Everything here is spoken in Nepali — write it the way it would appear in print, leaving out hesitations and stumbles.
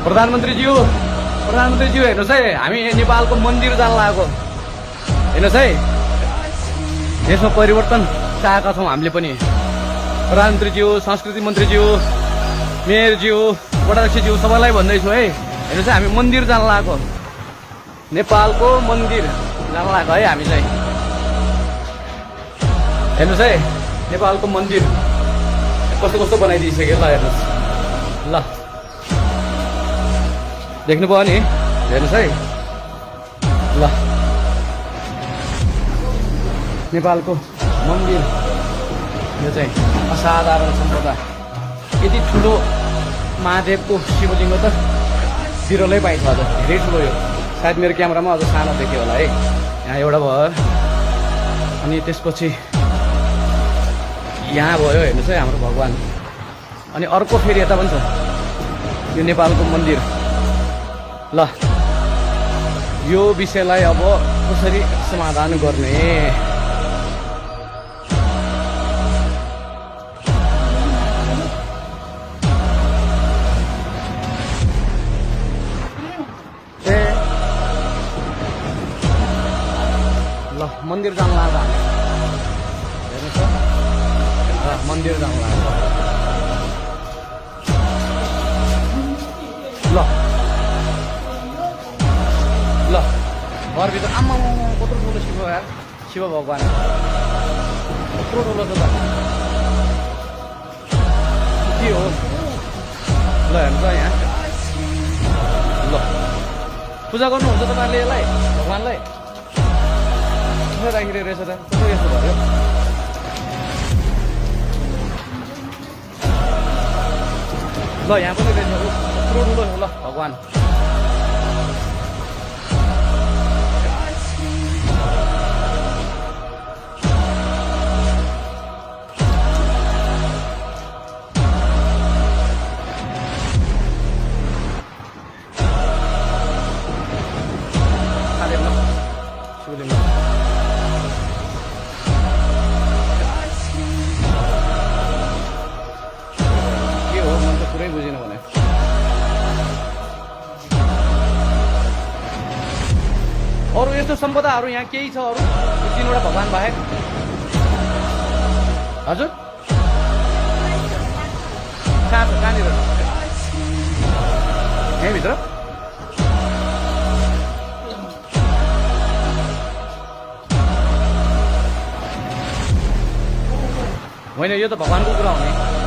प्रधानमन्त्रीज्यू हेर्नुहोस् है, हामी नेपालको मन्दिर जान लागेको। हेर्नुहोस् है, देशमा परिवर्तन चाहेका छौँ हामीले पनि। प्रधानमन्त्रीज्यू, संस्कृति मन्त्रीज्यू, मेयरज्यू, वडाध्यक्षज्यू सबैलाई भन्दैछु है, हेर्नुहोस् है, हामी मन्दिर जान लागेको। नेपालको मन्दिर जान लागेको है हामी चाहिँ। हेर्नुहोस् है, नेपालको मन्दिर कस्तो कस्तो बनाइदिइसक्यो ल, हेर्नुहोस् ल, देख्नुभयो नि, हेर्नुहोस् है ल, नेपालको मन्दिर। यो चाहिँ असाधारण सम्पदा। यति ठुलो महादेवको शिवलिङ्ग त बिरलै पाइन्छ, अझ धेरै ठुलो। यो सायद मेरो क्यामेरामा अझ सानो देख्यो होला है। यहाँ एउटा भयो, अनि त्यसपछि यहाँ भयो, हेर्नुहोस् है हाम्रो भगवान्। अनि अर्को फेरि यता पनि छ, यो नेपालको मन्दिर। ल, यो विषयलाई अब कसरी समाधान गर्ने? ल, मन्दिर जानु लाग्यो हामी, हेर्नुहोस् त, मन्दिर जानु लाग्यो। ल ल, घरभित्र आम्मा कत्रो ठुलो शिव यार, शिव भगवान् कत्रो ठुलो छ त, के हो? ल हेर्नुहोस् यहाँ, ल पूजा गर्नुहुन्छ तपाईँहरूले यसलाई, भगवान्लाई राखिरहेको रहेछ त, कस्तो यस्तो भयो? ल यहाँ पनि रहेछ, कत्रो ठुलो ल भगवान्। बुझिन भने अरू यस्तो सम्पदाहरू यहाँ केही छ अरू? तीनवटा भगवान् बाहेक? हजुर कहाँ छ, कहाँनिर? यहीँभित्र? होइन, यो त भगवान्को कुरा हो नि।